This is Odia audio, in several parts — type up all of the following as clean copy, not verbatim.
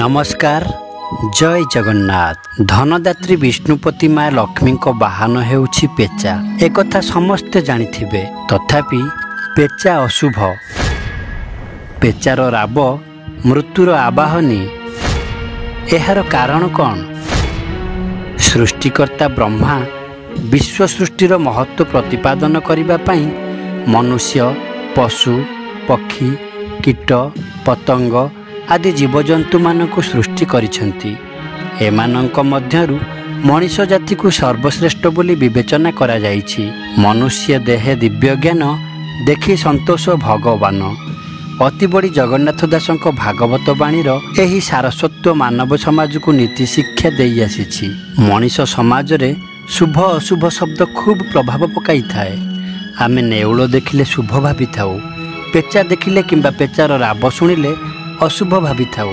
ନମସ୍କାର, ଜୟ ଜଗନ୍ନାଥ। ଧନଦାତ୍ରୀ ବିଷ୍ଣୁପତି ମା ଲକ୍ଷ୍ମୀଙ୍କ ବାହନ ହେଉଛି ପେଚା, ଏକଥା ସମସ୍ତେ ଜାଣିଥିବେ। ତଥାପି ପେଚା ଅଶୁଭ, ପେଚାର ରାବ ମୃତ୍ୟୁର ଆବାହନୀ, ଏହାର କାରଣ କ'ଣ? ସୃଷ୍ଟିକର୍ତ୍ତା ବ୍ରହ୍ମା ବିଶ୍ୱ ସୃଷ୍ଟିର ମହତ୍ଵ ପ୍ରତିପାଦନ କରିବା ପାଇଁ ମନୁଷ୍ୟ, ପଶୁ, ପକ୍ଷୀ, କୀଟ ପତଙ୍ଗ ଆଦି ଜୀବଜନ୍ତୁମାନଙ୍କୁ ସୃଷ୍ଟି କରିଛନ୍ତି। ଏମାନଙ୍କ ମଧ୍ୟରୁ ମଣିଷ ଜାତିକୁ ସର୍ବଶ୍ରେଷ୍ଠ ବୋଲି ବିବେଚନା କରାଯାଇଛି। ମନୁଷ୍ୟ ଦେହେ ଦିବ୍ୟଜ୍ଞାନ, ଦେଖି ସନ୍ତୋଷ ଭଗବାନ। ଅତିବଡ଼ି ଜଗନ୍ନାଥ ଦାସଙ୍କ ଭାଗବତ ବାଣୀର ଏହି ସାରସ୍ୱତ୍ୱ ମାନବ ସମାଜକୁ ନୀତି ଶିକ୍ଷା ଦେଇ ଆସିଛି। ମଣିଷ ସମାଜରେ ଶୁଭ ଅଶୁଭ ଶବ୍ଦ ଖୁବ୍ ପ୍ରଭାବ ପକାଇଥାଏ। ଆମେ ନେଉଳ ଦେଖିଲେ ଶୁଭ ଭାବିଥାଉ, ପେଚା ଦେଖିଲେ କିମ୍ବା ପେଚାର ରାବ ଶୁଣିଲେ ଅଶୁଭ ଭାବିଥାଉ।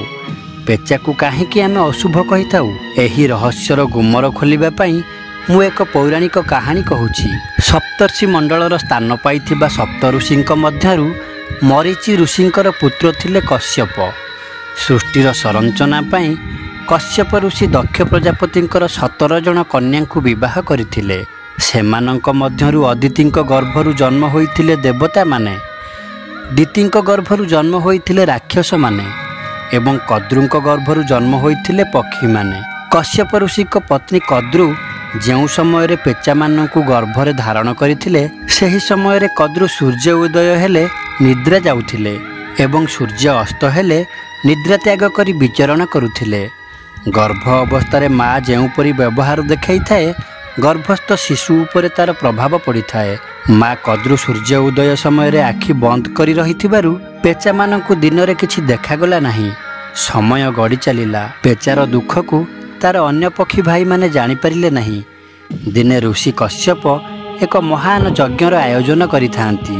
ପେଚାକୁ କାହିଁକି ଆମେ ଅଶୁଭ କହିଥାଉ? ଏହି ରହସ୍ୟର ଗୁମର ଖୋଲିବା ପାଇଁ ମୁଁ ଏକ ପୌରାଣିକ କାହାଣୀ କହୁଛି। ସପ୍ତର୍ଷି ମଣ୍ଡଳର ସ୍ଥାନ ପାଇଥିବା ସପ୍ତ ଋଷିଙ୍କ ମଧ୍ୟରୁ ମରିଚି ଋଷିଙ୍କର ପୁତ୍ର ଥିଲେ କଶ୍ୟପ। ସୃଷ୍ଟିର ସଂରଚନା ପାଇଁ କଶ୍ୟପ ଋଷି ଦକ୍ଷ ପ୍ରଜାପତିଙ୍କର 17 ଜଣ କନ୍ୟାଙ୍କୁ ବିବାହ କରିଥିଲେ। ସେମାନଙ୍କ ମଧ୍ୟରୁ ଅଦିତିଙ୍କ ଗର୍ଭରୁ ଜନ୍ମ ହୋଇଥିଲେ ଦେବତାମାନେ, ଦିତିଙ୍କ ଗର୍ଭରୁ ଜନ୍ମ ହୋଇଥିଲେ ରାକ୍ଷସମାନେ ଏବଂ କଦ୍ରୁଙ୍କ ଗର୍ଭରୁ ଜନ୍ମ ହୋଇଥିଲେ ପକ୍ଷୀମାନେ। କଶ୍ୟପ ଋଷିଙ୍କ ପତ୍ନୀ କଦ୍ରୁ ଯେଉଁ ସମୟରେ ପେଚାମାନଙ୍କୁ ଗର୍ଭରେ ଧାରଣ କରିଥିଲେ, ସେହି ସମୟରେ କଦ୍ରୁ ସୂର୍ଯ୍ୟ ଉଦୟ ହେଲେ ନିଦ୍ରା ଯାଉଥିଲେ ଏବଂ ସୂର୍ଯ୍ୟ ଅସ୍ତ ହେଲେ ନିଦ୍ରା ତ୍ୟାଗ କରି ବିଚରଣ କରୁଥିଲେ। ଗର୍ଭ ଅବସ୍ଥାରେ ମା ଯେଉଁପରି ବ୍ୟବହାର ଦେଖାଇଥାଏ, ଗର୍ଭସ୍ଥ ଶିଶୁ ଉପରେ ତାର ପ୍ରଭାବ ପଡ଼ିଥାଏ। ମା କଦ୍ରୁ ସୂର୍ଯ୍ୟ ଉଦୟ ସମୟରେ ଆଖି ବନ୍ଦ କରି ରହିଥିବାରୁ ପେଚାମାନଙ୍କୁ ଦିନରେ କିଛି ଦେଖାଗଲା ନାହିଁ। ସମୟ ଗଡ଼ି ଚାଲିଲା। ପେଚାର ଦୁଃଖକୁ ତାର ଅନ୍ୟ ପକ୍ଷୀ ଭାଇମାନେ ଜାଣିପାରିଲେ ନାହିଁ। ଦିନେ ଋଷି କଶ୍ୟପ ଏକ ମହାନ ଯଜ୍ଞର ଆୟୋଜନ କରିଥାନ୍ତି।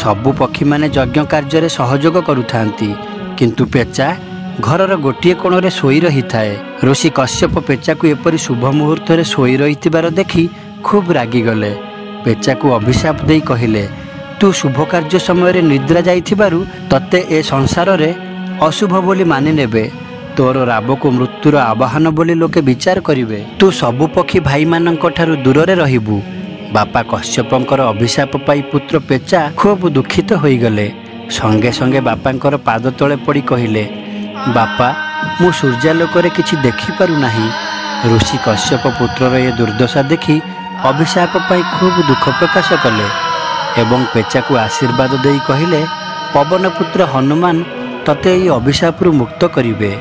ସବୁ ପକ୍ଷୀମାନେ ଯଜ୍ଞ କାର୍ଯ୍ୟରେ ସହଯୋଗ କରୁଥାନ୍ତି, କିନ୍ତୁ ପେଚା ଘରର ଗୋଟିଏ କୋଣରେ ଶୋଇ ରହିଥାଏ। ଋଷି କଶ୍ୟପ ପେଚାକୁ ଏପରି ଶୁଭ ମୁହୂର୍ତ୍ତରେ ଶୋଇ ରହିଥିବାର ଦେଖି ଖୁବ୍ ରାଗିଗଲେ। ପେଚାକୁ ଅଭିଶାପ ଦେଇ କହିଲେ, ତୁ ଶୁଭ କାର୍ଯ୍ୟ ସମୟରେ ନିଦ୍ରା ଯାଇଥିବାରୁ ତତେ ଏ ସଂସାରରେ ଅଶୁଭ ବୋଲି ମାନିନେବେ। ତୋର ରାବକୁ ମୃତ୍ୟୁର ଆବାହନ ବୋଲି ଲୋକେ ବିଚାର କରିବେ। ତୁ ସବୁ ପକ୍ଷୀ ଭାଇମାନଙ୍କ ଠାରୁ ଦୂରରେ ରହିବୁ। ବାପା କଶ୍ୟପଙ୍କର ଅଭିଶାପ ପାଇ ପୁତ୍ର ପେଚା ଖୁବ୍ ଦୁଃଖିତ ହୋଇଗଲେ। ସଙ୍ଗେ ସଙ୍ଗେ ବାପାଙ୍କର ପାଦ ତଳେ ପଡ଼ି କହିଲେ, ବାପା, ମୁଁ ସୂର୍ଯ୍ୟାଲୋକରେ କିଛି ଦେଖିପାରୁନାହିଁ। ଋଷି କଶ୍ୟପ ପୁତ୍ରର ଏ ଦୁର୍ଦ୍ଦଶା ଦେଖି ଅଭିଶାପ ପାଇଁ ଖୁବ୍ ଦୁଃଖ ପ୍ରକାଶ କଲେ ଏବଂ ପେଚାକୁ ଆଶୀର୍ବାଦ ଦେଇ କହିଲେ, ପବନ ପୁତ୍ର ହନୁମାନ ତତେ ଏହି ଅଭିଶାପରୁ ମୁକ୍ତ କରିବେ।